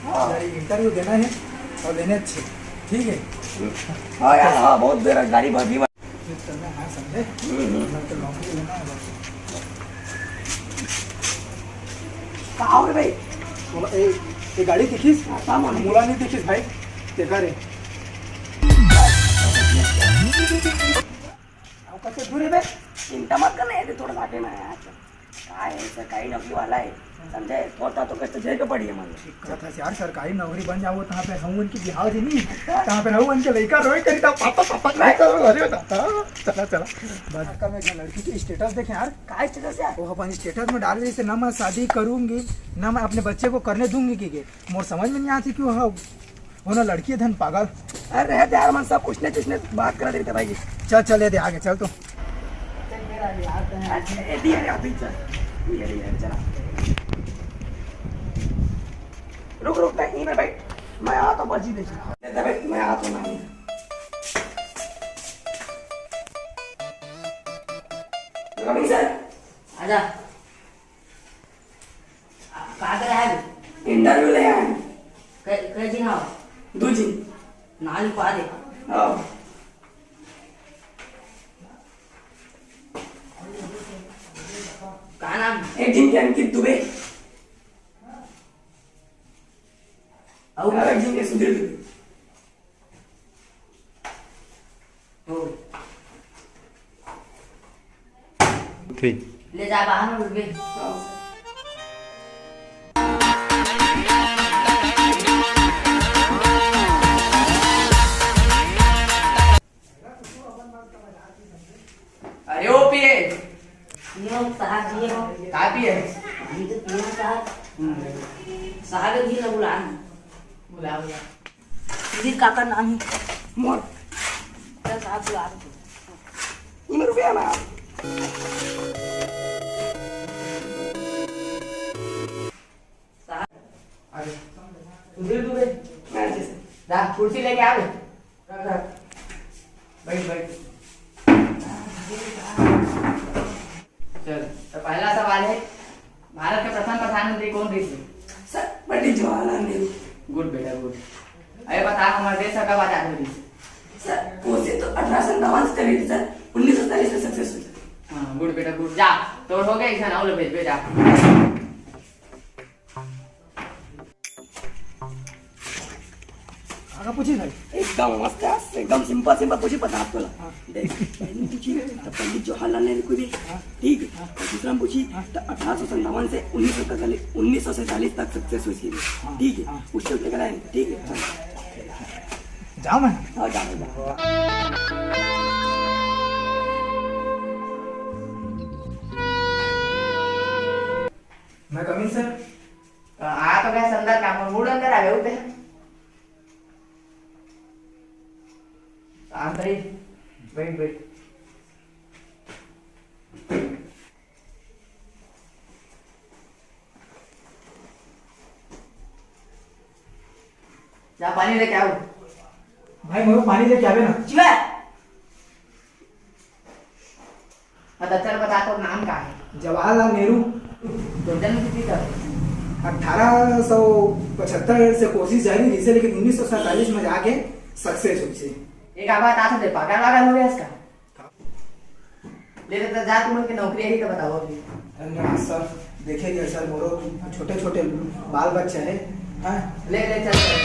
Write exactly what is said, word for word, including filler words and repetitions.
हाँ। यार, इंटरव्यू देना है और देने अच्छे, ठीक है? हाँ यार, हाँ, बहुत बेरोजगारी बढ़ गई। फिर चलना है, समझे? हम्म। मैं तो नौकरी लेना है बस। कहाँ हो रे भाई? बोला, ए, ए गाड़ी दिखिस? हाँ, कहाँ मालूम? मोला नहीं दिखिस भाई, देखा रे। अब कैसे दूर है बे? चिंता मत करना, ये थोड़ा सा आगे में आया है। का है, सरकारी नौकरी वाला है, समझे? थोड़ा तो कष्ट झेल के पड़ी है, मान लो। ठीक कहत हस यार, सरकारी नौकरी बन जाओ, तहाँ पे रहूँ उनकी बिहाव जी नहीं, तहाँ पे रहूँ उनके लइका रोए करी, तहाँ पापा, पापा, नहीं करो, अरे दादा, चला, चला। बस। का मैं लड़की की स्टेटस देखे यार। का स्टेटस यार? वो अपन स्टेटस में डाल रही से, ना मैं शादी करूंगी, ना मैं अपने बच्चे को करने दूंगी, कि के मोर समझ में नहीं आती कि वो, वो ना लड़की है धन पागल। अरे रहे दे यार, मन सब पूछने पूछने बात करा देते भाई जी। चल, चल, ये दे आगे, चल तो। अच्छा, ये दिया रे, अभी चल। ये रे, ये चला। रुक, रुक, नहीं, मैं बैठ। मैं आ तो बजी दे। दे, दे, बैठ, मैं आ तो ना। रवि सर। आजा। का करे आए? इंटरव्यू ले आए। कै, कै झिन हव? दू झिन। नाम लिखवा दे। हाँ। का नाम? एक झिन के अंकित दुबे। अउ? अउ एक झिन के सुधीर दुबे। हो। ठीक। ले जा बाहर में उठबे। अरे ओ पिए। पियो साहब, पियो। का पिए? हम तो पियो साहब। हम्म। साहब जी ने बुला। बुला, बुला। सुधीर काका नाम है। मोर। चल साहब बुला दे। इमे रुपया ना। साहब। अरे। सुधीर दुबे। हाँ जी सर। जा, कुर्सी लेके आ बे। रख, रख। बैठ, बैठ। चल, तो पहला सवाल है, भारत के प्रथम प्रधानमंत्री कौन रहिस? सर, पंडित जवाहरलाल नेहरू। गुड बेटा, गुड। अरे बता, हमारे देश का कब आजाद हुई? सर, कोशिश तो अठारह सौ अंठावन से करी थी सर, उन्नीस सौ सैंतालीस में सक्सेस हुई सर। हाँ, गुड बेटा, गुड। जा, तो हो गया, इसे नाव ले भेज, भेजा। आगा पूछी भाई। एकदम मस्त है, एकदम सिंपल सिंपल पूछी, पता आपको ला। हाँ। देख, पहली पूछी तो पंडित जवाहरलाल नेहरू को भी, हाँ। ठीक है। हाँ। और दूसरा में पूछी हाँ। तो अठारह सौ संतावन से उन्नीस सौ तक, उन्नीस सौ सैंतालीस तक सक्सेस हुई थी। हाँ। ठीक है। हाँ। उससे उत्तर कराए, ठीक है। चलो। जाओ मैं। हाँ, जाओ, जाओ। मैं कमिंग सर। आ तो गए अंदर, का मूड अंदर आ गए उठे। शांत रही, बैठ, बैठ। जा पानी लेके आओ। भाई, मोरो पानी लेके आवे ना। चिल्ला। हाँ, तो चल बता, तोर नाम का है? जवाहरलाल नेहरू। तोर जन्म तिथि कब? अठारह सौ पचहत्तर से कोशिश जारी रहिसे, लेकिन उन्नीस सौ सैंतालीस में जाके सक्सेस होइसे। एक आवाज आता दे, पागल वागल हो गया इसका। ले लेता जा, तुमन के नौकरी यही तो बताओ अभी। धन्यवाद सर। देखे गए सर, मोरो छोटे छोटे बाल बच्चा है। हाँ? ले, ले, चल, चल।